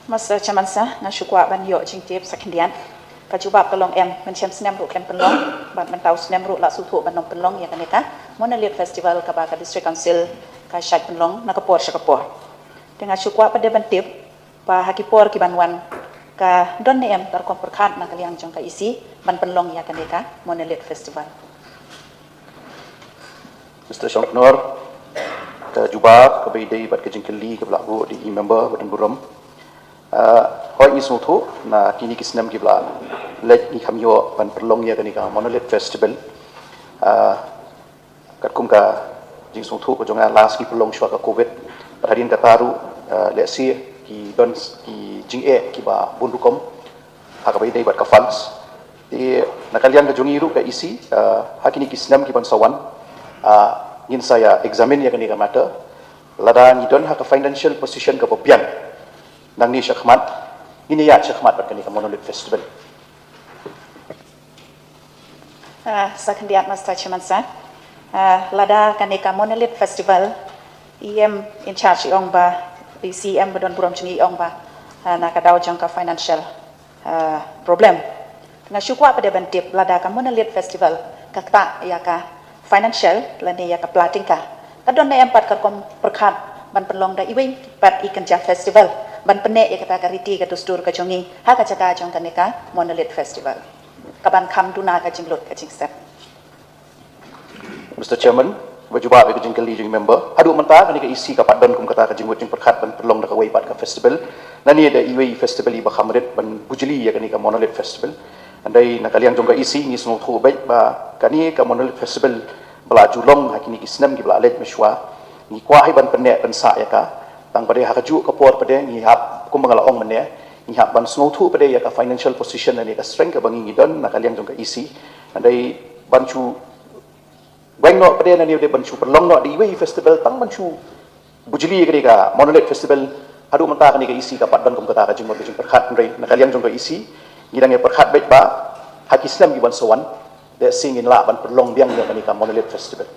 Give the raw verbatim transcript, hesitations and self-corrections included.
Master Chairman Sir, nga shu kwah ban ïoh jingtip sa khyndiat. Ka jubab ka long em, mynshem snem ruh kem pynlong, bad mynta u snem ruh la sngewthuh ban ym pynlong ïa kane ka Monolith Festival kaba ka District Council ka shait pynlong na ka por sha ka por. Te nga shu kwah pat de ban tip ba ha ki por ki ban wan ka don ne em ka rukom pyrkhat na ka liang jong ka E C ban pynlong ïa kane ka Monolith Festival. Mister Shongknor, ka jubab kaba ïadei bad ka jingkylli kaba la buh da i member ba don burom. Uh, hooid, ngi sngewthuh na kine ki snem kiba la leit ngi kham ïoh ban pynlong ïa kane ka Monolith Festival. Uh, katkum ka jingsngewthuh ka jong nga, last ngi pynlong shuwa ka covid. Bad hadien kata ruh, uh, lehse ki don ki jingeh kiba bun rukom ha kaba ïadei bad ka funds. Te na ka liang ka jong ngi ruh ka E C, uh, ha kine ki snem ki ban sa wan, uh, ngin sa ïa examine ïa kane ka matter. Lada ngi don ha ka financial position kaba biang nangne shakhmat, ngin ïa shakhmat bad kane ka Monolith Festival. Uh, sa khyndiat Master Chairman Sir. Uh, lada kane ka Monolith Festival, E M in charge i ong ba, i C M ba don burom jong ngi i ong ba, uh, na ka daw jong ka financial uh, problem. Nga shu kwah pat de ban tip lada ka Monolith Festival ka ktah ïa ka financial lane ïa ka pla tyngka, ka don ne em pat ka rukom pyrkhat ban pynlong da iwei pat i kynja festival ban pynneh ïa kata ka riti ka dustur ka jong ngi ha ka jaka jong kane ka Monolith Festival, ka ban kham duna ka jinglut ka jingstep. Mister Chairman, ba jubab ïa ka jingkylli jong member. Haduh mynta kane ka E C ka pat don kum kata ka jingmut jingpyrkhat ban pynlong da kawei pat ka festival lane da iwei i festival iba kham rit ban bujli ïa kane ka Monolith Festival. Hynrei na ka liang jong ka E C ngi sngewthuh beit ba kane ka Monolith Festival ba la ju long ha kine ki snem kiba la leit mynshuwa, ngi kwah hi ban pynneh pynsah ïa ka. Tang pat de ha kajuh ka por pat de ngi hap, kumba nga la ong mynne, ngi hap ban sngewthuh pat de ïa ka financial position lane ka strength kaba ngi ngi don na ka liang jong ka E C. Hynrei ban shu weng noh pat de nangne de ban shu pynlong noh da iwei i festival tang ban shu bujli ïa kane ka Monolith Festival. Haduh mynta kane ka E C ka pat don kum kata ka jingmut ka jingpyrkhat, hynrei na ka liang jong ka E C ngi dang ïa pyrkhat beit ba ha ki snem ki ban sa wan, lehse ngin lah ban pynlong biang ïa kane ka Monolith Festival.